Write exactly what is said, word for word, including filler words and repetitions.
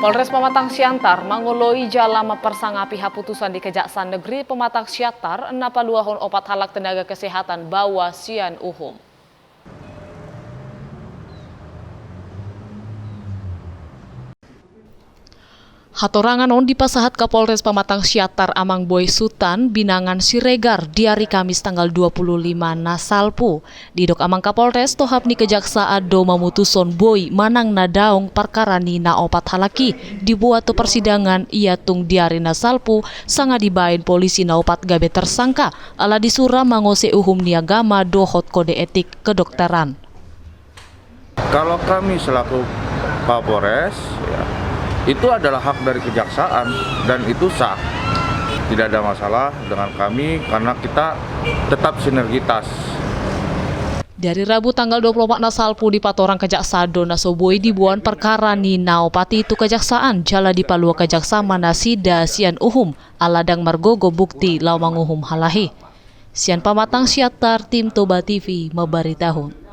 Polres Pematang Siantar mangoloi jala mamparsangapi haputusan di Kejaksaan Negeri Pematang Siantar na paluahon opat halak tenaga kesehatan baoa sian uhum. Hatorangan on dipasahat Kapolres Pematang Siantar Amang Boy Sutan, binangan Siregar, di ari Kamis tanggal dua puluh lima na salpu. Didok Amang Kapolres, tohap ni Kejaksaan do mamutushon boi manang na daong parkara ni na opat halak i diboan tu parsidangan, ia tung di ari na salpu sanga dibaen polisi na opat gabe tersangka ala disura mangose uhum ni agama dohot kode etik kedokteran. Kalau kami selaku Kapolres, ya, itu adalah hak dari kejaksaan dan itu sah. Tidak ada masalah dengan kami karena kita tetap sinergitas. Di ari Rabu tanggal dua puluh opat na salpu dipatorang Kejaksaan do na so boi diboan parkara ni na opat i tu Kejaksaan jala dipalua Kejaksaan ma nasida sian uhum ala ndang margogo bukti laho manguhum halak i. Sian Pematang Siantar, tim Toba T V mambaritahon.